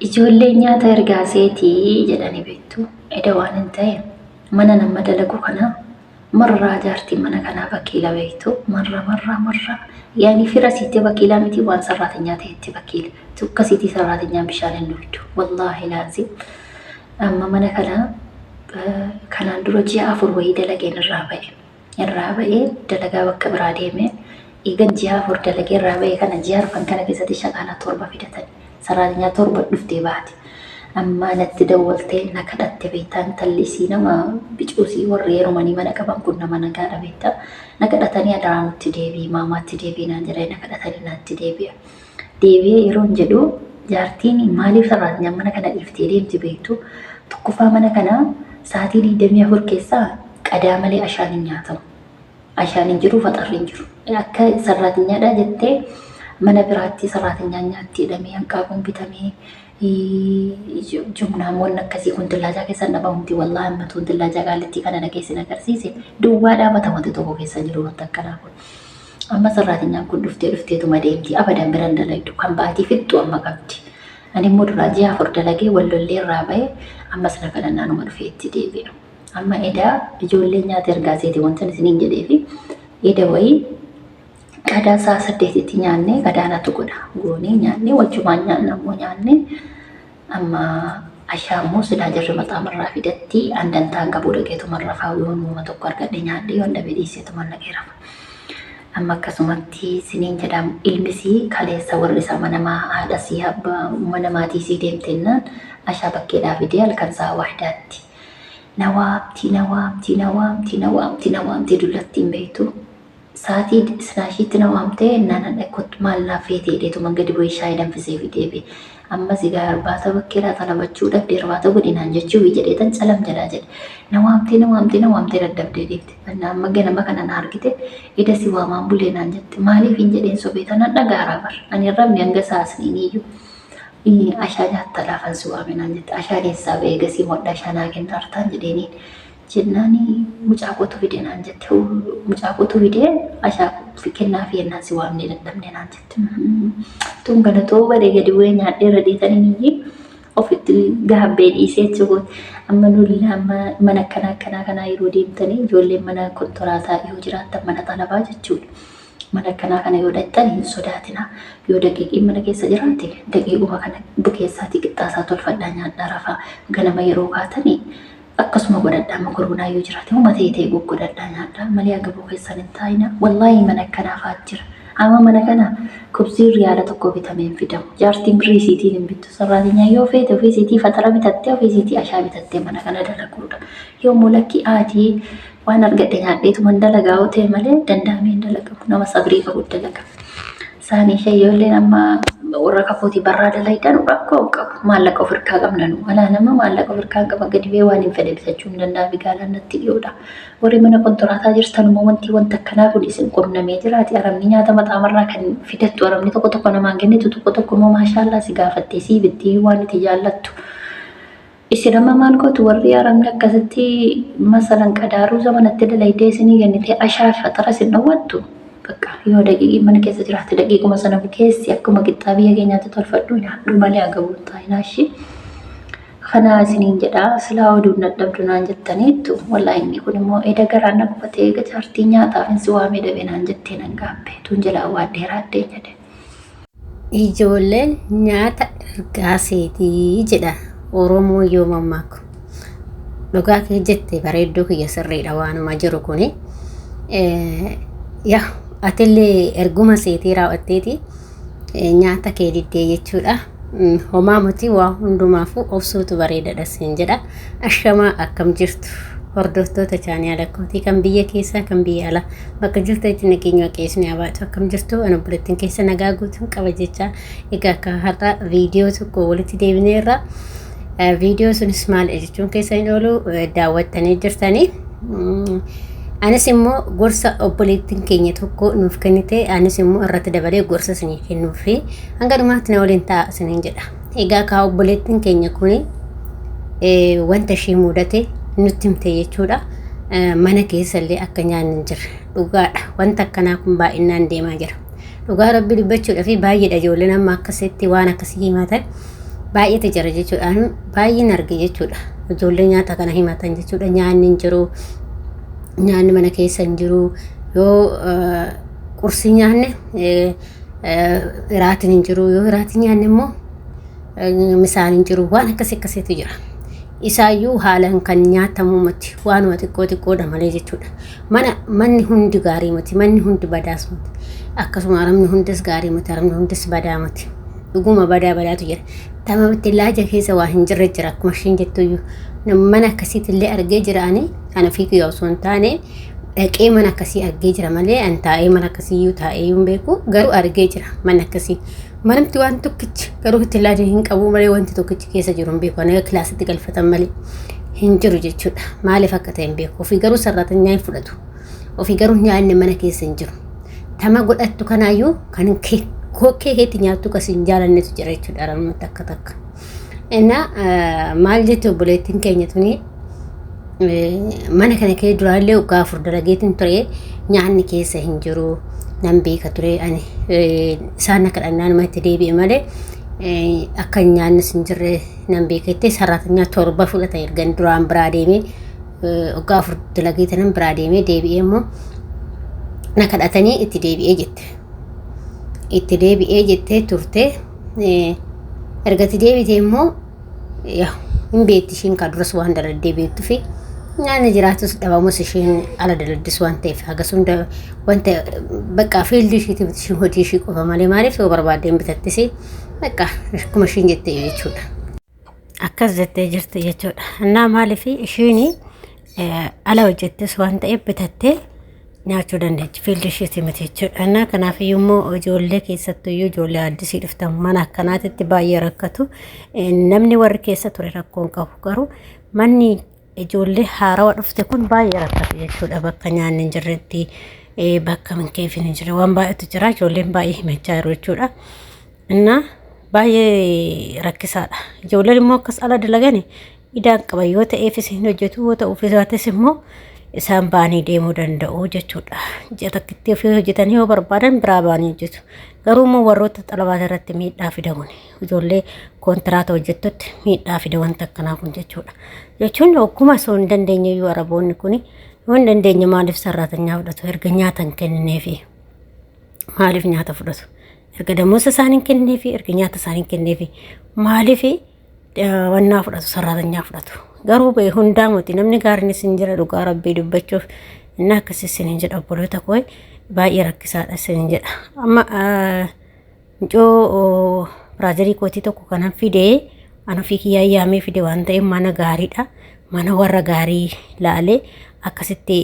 Ijoolleen nyaata ergaa seetii jedhani beektu. Eda waan hin ta'e mana nama dalagu kana marraa jaartiin mana kanaa bakiila beektu. Marra marra marra yaani fira siitti bakiilaa miti waan sarraatinyaa ta'etti bakiila. Tukka siitii sarraatinyaan bishaan hin dhugdu. Wallaahi laazim. Amma mana kana kanaan dura ji'a 4 wayii dalageen irraa ba'e. Irraa ba'ee dalagaa bakka biraa deeme. Eegan ji'a 4 dalagee irraa ba'e kana ji'a arfan kana keessatti shaqaalaa 7 fidatan. Saraatinyaa 7 dhuftee baate. Amma natti dawwaltee na kadhatte beektaa, intalli isii nama bicuusii warri heerumanii mana qaban kun nama nagaadha beektaa. Na kadhatanii adaraa nutti deebi'i, maamaatti deebi'i naan jedhanii na kadhatanii natti deebi'a. Deebi'ee yeroon jedhu jaartiin maaliif sarraatinyaan mana kana dhiiftee deemti beektu? Tokkoffaa mana kana sa'aatii 24 keessaa qadaa malee ashaan hin nyaatamu. Ashaan hin jiru, faxarri hin jiru. Akka sarraatinyaadhaa jettee mana biraatti sarraatinyaan nyaatti jedhamee hanqaaquun bitamee jumnaan wanni akkasii kun dillaajaa keessa hin dhabamti. Wallaahi ammatuun dillaajaa qaalittii kana dhageessin agarsiise duwwaa dhaabata, wanti tokko keessa hin jiru wanta akkanaa kun. Amma sarraatinyaan kun dhuftee dhufteetuma deemti. Abadan bira hin dalagdu. Kan baatii fixxu amma qabdi. Ani immoo duraa ji'a 4 dalagee wal lollee irraa ba'e, ammas na kadhannaanuma dhufee itti deebi'a. Amma edaa ijoollee nyaata ergaa seeti wanta isiniin jedheefi eda wayii qadaa sa'a 8tti nyaannee qadaa natu godha. Goonee nyaannee wajjumaan nyaanna ammoo nyaannee amma ashaa immoo silaa jarri maxaamarraa fidatti an dantaan qabuu dhaqeetuma rafaa, yoon uuma tokko argadhe nyaadhe, yoon dhabe dhiiseetuma dhaqee rafa. Amma akkasumatti siniin jedha, ilmisii kaleessa warri isaa mana haadha sii abbaa mana maatii sii deemtennaan ashaa bakkeedhaa fidee halkan sa'a wahdaatti. Na waamti, na waamti, na waamti, na waamti, na waamti dullattiin beektu. Sa'aatii isnaashiitti na waamtee naan kottu maal naaf feete jedheetuma gadi bu'ee shaayii danfisee fi deebi'e. Ammas egaa irbaata bakkeedhaa xalabachuu dhabde, irbaata godhi naan jechuufi jedheetan calam jalaa jedhe. Na waamtee, na waamtee, na waamtee dadhabdee dhiifte. Annaa amma ganama kana na argite eda si waamaan bulee naan jette. Maaliif hin jedheen sobee tanan dhagaaraa bar. Ani hin rafne hanga saasniin iyyuu. Ashaa nyaattadhaafan si waame naan jette. Ashaan eessaa ba'ee gasii modha ashaa naa kennaartaan jedheeniin. Jennaani mucaa kootu fide naan jette. Mucaa kootu fide ashaa kennaa fi jennaan si waamnee dadhabne naan jette. Tun galatoo badee gadi bu'ee nyaadhee irra deetaniin iyyii ofitti gaabbee dhiisee achi kooti. Amma nuti amma mana akkanaa akkanaa kanaa yeroo deemtanii ijoolleen mana kontoraataa yoo jiraattan mana xalabaa jechuudha. Mana akkanaa kana yoo dhaqxan hin sodaatina. Yoo daqiiqiin mana keessa jiraate daqiiquma kana bukeessaatii qixxaasaa tolfadhaa nyaadhaa rafaa. Ganama yeroo kaatanii akkasuma godhadhaa, mokoroonaa yoo jiraate homa ta'e ta'e goggodhadhaa nyaadhaa malee agabuu keessan hin taa'ina. Wallaahi mana akkanaa fa'aa jira. Amma mana kana kubsiin riyaala tokko bitamee hin fidamu. Jaartiin birrii isiitiin hin bittu. Sarraatinyaa yoo feete ofii isiitii fatara bitattee ofii isiitii ashaa bitattee mana kana dalaguudha. Yoo immoo lakki aatii waan argadhe nyaadheetuman dalagaa yoo ta'e malee danda'amee hin dalagamu. Nama sabrii qabu dalaga. Saanii shayyoolleen amma warra kakootii barraa dalaydan rakkoo hin qabu. Maallaqa of hirkaa qabna nu. Alaa nama maallaqa of hirkaa hin qaba. Gadi ba'ee waan hin fedhe bitachuu hin danda'a. Bigaalaan natti dhiyoodha. Warri mana kontoraataa jirtan immoo wanti wanta akkanaa kun isin qunnamee jiraati. Arabni nyaata maxaamarraa kan fidattu arabni tokko tokko namaan kennitu, tokko tokko immoo maashaallaa si gaafattee sii bitti waan itti jaallattu. Isin amma maal gootu warri arabni akkasitti masalan qadaaruu zamanatti dalaydee isinii kennitee ashaa fi faxara isin dhowwattu? Bakka yoo daqiiqiin mana keessa jiraatte daqiiquma sana bukeessi akkuma qixxaa biyya keenyaatti tolfadhu nyaadhu malee agabuu hin taa'inaa ishii. Kanaa isiniin jedha, silaa oduun dadhabdu naan jettaniittu. Wallaahi inni kun immoo eda garaan na gubatee eega jaartiin nyaataaf hin si waamee dhabe naan jettee nan gaabbe. Tuun jalaa waan dheeraa addeen jedhe. Ijoolleen nyaata ergaa seetii jedha Oromoon yoo mammaaku. Dhugaa kee jette bareedduu kiyya, sirriidha waanuma jiru kuni. Yaa atillee erguma seetii raawwatteeti nyaata kee diddee jechuudha. Homaa miti, waa hundumaafuu obsuutu bareedadha siin jedha. Ashamaa, akkam jirtu? Hordoftoota chaanaala kootii kan biyya keessaa kan biyya alaa bakka jirtanitti nageenya Waaqayyo haa baatu. Akkam jirtu? Ana obboleettiin keessa nagaa guutuun qaba jecha. Egaa akka har'a viidiyoo tokko walitti deebineerra. Viidiyoo sunis maal jechuun keessa hin oolu, daawwattanii jirtanii. Anis immoo gorsa obboleettiin keenya tokko nuuf kennite, anis immoo irratti dabalee gorsa isinii kennuuf hanga dhumaatti na waliin ta'a isiniin jedha. Egaa kaa obboleettiin keenya kuni wanta ishee mudate nutti himte jechuudha. Mana keessallee akka nyaanni hin jirre dhugaadha. Wanta akkanaa kun baay'inaan deemaa jira. Dhugaa Rabbi dubbachuudhaa fi baay'eedha ijoolleen amma akkasitti waan akkasii himatan. Baay'eetu jira jechuudha. Baay'een arge jechuudha. Ijoollee nyaata kana himatan jechuudha. Nyaanni hin jiru. Nyaanni mana keessa hin jiru. Yoo qursii nyaanne iraatiin hin jiru. Yoo iraatiin nyaanne immoo misaan hin jiru. Waan akkasii akkasiitu jira. Isaayyuu haalaan kan nyaatamu miti. Waanuma xiqqoo xiqqoodha malee jechuudha. Mana manni hundi gaarii miti. Manni hundi badaas miti. Akkasuma arabni hundis gaarii miti. Arabni hundis badaa miti. Dhuguma badaa badaatu jira. Tamamitti laaja keessa waa hin jirre jira akkuma isheen jettuyyuu. Mana akkasiitillee argee jira ani ana fiiguu osoo hin taane dhaqee mana akkasii argee jira malee an taa'ee mana akkasiiyyuu taa'ee hin beeku garuu argee jira mana akkasii. Manamti waan tokkichi garuu itti laaja hin qabu malee wanti tokkichi keessa jiru hin beeku. Ani kilaasitti galfatan malee hin jiru jechuudha. Maaliif akka ta'e hin beeku. Ofii garuu sarraatanyaa hin fudhatu. Ofii garuu nyaanni mana keessa hin jiru. Tama godhattu kanaayyuu kan kokkee keetti nyaattu kas hin jaalannetu jira jechuudha arabni takka takka. Innaa maal jetti obboleettiin keenya tuni mana kana kee duraallee waggaa 4 dalageetiin ture nyaanni keessa hin jiru nan beeka ture ani isaan akka dhannaan itti deebi'e malee akka nyaannis hin jirre nan beeka jettee saraatanyaa 7 fudhata ergan duraan biraa deemee waggaa 4 dalageetiin biraa deemee deebi'ee immoo na kadhatanii itti deebi'ee jette. Itti deebi'ee jettee turte erga itti deebite immoo hin beekti ishiin kan duras waan daladdee beektuu fi nyaanni jiraatus dhabamus isheen ala daladdis waan ta'eef hagas hunda wanta bakka fiildii ishiitiif ishiin hojii ishii qofa malee maaliif yoo barbaaddeen bitattis bakka akkuma ishiin jette jechuudha. Akkas jettee jirti jechuudha. Innaa maaliif ishiin ala hojjettes waan ta'eef bitattee nyaachuu dandeechi fiildi ishiitii miti jechuudha. Innaa kanaaf immoo ijoollee keessattuu iyyuu ijoollee addisii dhuftan mana akkanaatitti baay'ee rakkatu. Namni warri keessa ture rakkoo hin qabu garuu manni ijoollee haarawa dhufte kun baay'ee rakkatu jechuudha. Bakka nyaanni hin jirretti bakka minkeefin hin jirre waan baay'eetu jira ijoolleen baay'ee himachaa jiru jechuudha. Innaa baay'ee rakkisaadha. Ijoolleen immoo akkas ala dalagani idaan qaban yoo ta'eefis hin hojjetu yoo ta'uufis baates immoo isaan ba'anii deemuu danda'u jechuudha. Ji'a takkitti ofii hojjetanii yoo barbaadan biraa ba'anii hojjetu. Garuu immoo warroota xalabaata irratti miidhaa fida kun ijoollee kontiraata hojjettutti miidhaa fida wanta akkanaa kun jechuudha. Jechuun ogguma osoo hin dandeenye iyyuu araboonni kun yoo hin dandeenye maaliif sarraatanyaa fudhatu erga nyaata hin kennineefi maaliif nyaata fudhatu erga damoosa isaan hin kennineefi erga nyaata isaan hin kennineefi maaliif wannaa fudhatu sarraatanyaa fudhatu. Garuu bee hundaa miti namni gaariinis hin jira dhugaa rabbii dubbachuuf inni akkasii isin hin jedha obboloota koo baay'ee rakkisaadha isin hin jedha. Amma mucoo biraazarii kootii tokko kanan fide an ofii kiyyaa yaamee fide waan ta'eef mana gaariidha. Mana warra gaarii laalee akkasitti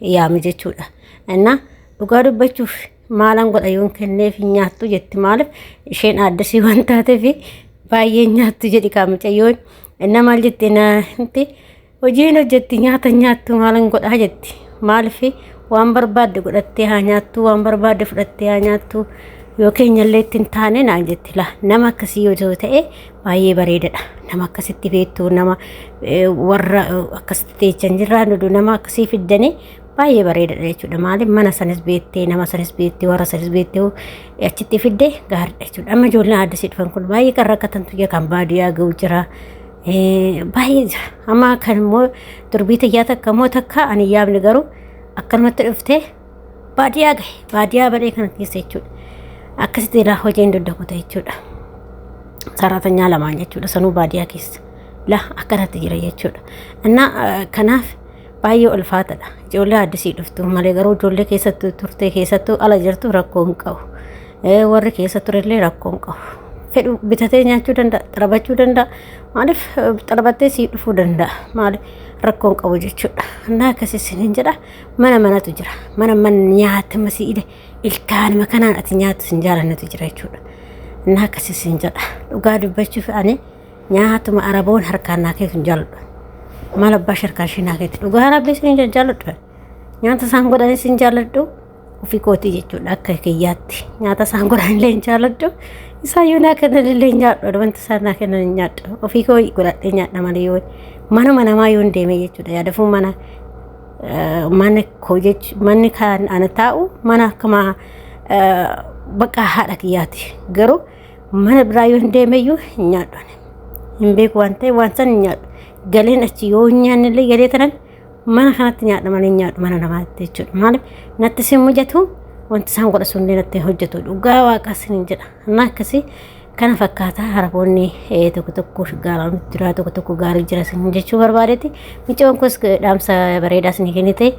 yaame jechuudha. Innaa dhugaa dubbachuuf maalan godha yoon kenneef hin nyaattu jetti maaliif isheen aaddasii waan taateef baay'ee nyaattu jedhi kaa mucayyoon inna maal jette naatti hojiin hojjetti nyaata nyaattu maalan godhaa jetti maaliif waan barbaadde godhattee haa nyaattu waan barbaadde fudhattee haa nyaattu yoo keenyallee itti hin taane naan jetti laa nama akkasii yoo ta'e baay'ee bareedadha nama akkasitti beektu nama warra akkasitti teechan jirraa nudu nama akkasii fiddanii baay'ee bareedadha jechuudha. Maaliif mana sanis beektee nama sanis beektee warra sanis beektee achitti fidde gaariidha jechuudha. Amma ijoolleen addisii dhufan kun baay'ee kan rakkatantu jira kan baadiyyaa ga'u jira. Baay'ee jira. Amma kan immoo durbii tiyyaa takka immoo takka ani yaabni garuu akkanumatti dhuftee baadiyyaa gahe baadiyyaa badhee kana keessa jechuudha. Akkasitti ilaa hojiin duddakuta jechuudha. Saraatanyaa lamaan jechuudha sanuu baadiyyaa keessa. La akkanatti jira jechuudha. Innaa kanaaf baay'ee ulfaatadha. Ijoollee addisii dhuftu malee garuu ijoollee keessattuu turte keessattuu ala jirtu rakkoo hin qabu. Warri keessa turellee rakkoo hin qabu. Fedhu bitatee nyaachuu danda'a, xarabachuu danda'a. Maaliif xarabattee sii dhufuu danda'a? Maaliif rakkoo hin qabu jechuudha. Innaa akkasii isiniin jedha. Mana manatu jira. Mana mana nyaata masii ilkaanuma kanaan ati nyaattu sin jaalannetu jira jechuudha. Innaa akkasii isin jedha. Dhugaa dubbachuuf ani nyaatuma araboon harkaan naa keetu hin jaaladhu. Maal abbaa sharkaa ishee naa keetu dhugaa rabbi isin jaaladhu. Nyaata isaan godhan isin jaaladhu ofii kootii jechuudha akka kiyyaatti. Nyaata isaan godhan illee hin jaaladhu. Isaan yoo naa kennan illee hin nyaadhu. Wanta isaan naa kennan hin nyaadhu. Ofii koo godhadhee nyaadha malee yoo manuma namaa yoo hin deeme jechuudha. Yaadafuu mana mana koo jechuun manni kan ana taa'u mana akkuma bakka haadha kiyyaati. Garuu Mana biraa yoo hin deemeyyuu hin nyaadhu ani. Hin beeku waan ta'eef waan san hin nyaadhu. Galeen achi yoo hin nyaanne illee galee tanan mana kanatti nyaadha malee hin nyaadhu mana namaatti jechuudha. Maaliif natti sin mijatu, wanti isaan godha sun illee natti hin hojjetu, dhugaa waaqaa sin jedha. Innaa akkasii kana fakkaataa haraboonni tokko tokko gaaraa jira, tokko tokko gaarii jira sin jechuu barbaadetti. Micoon kunis dhaamsa bareedaa sin kennite.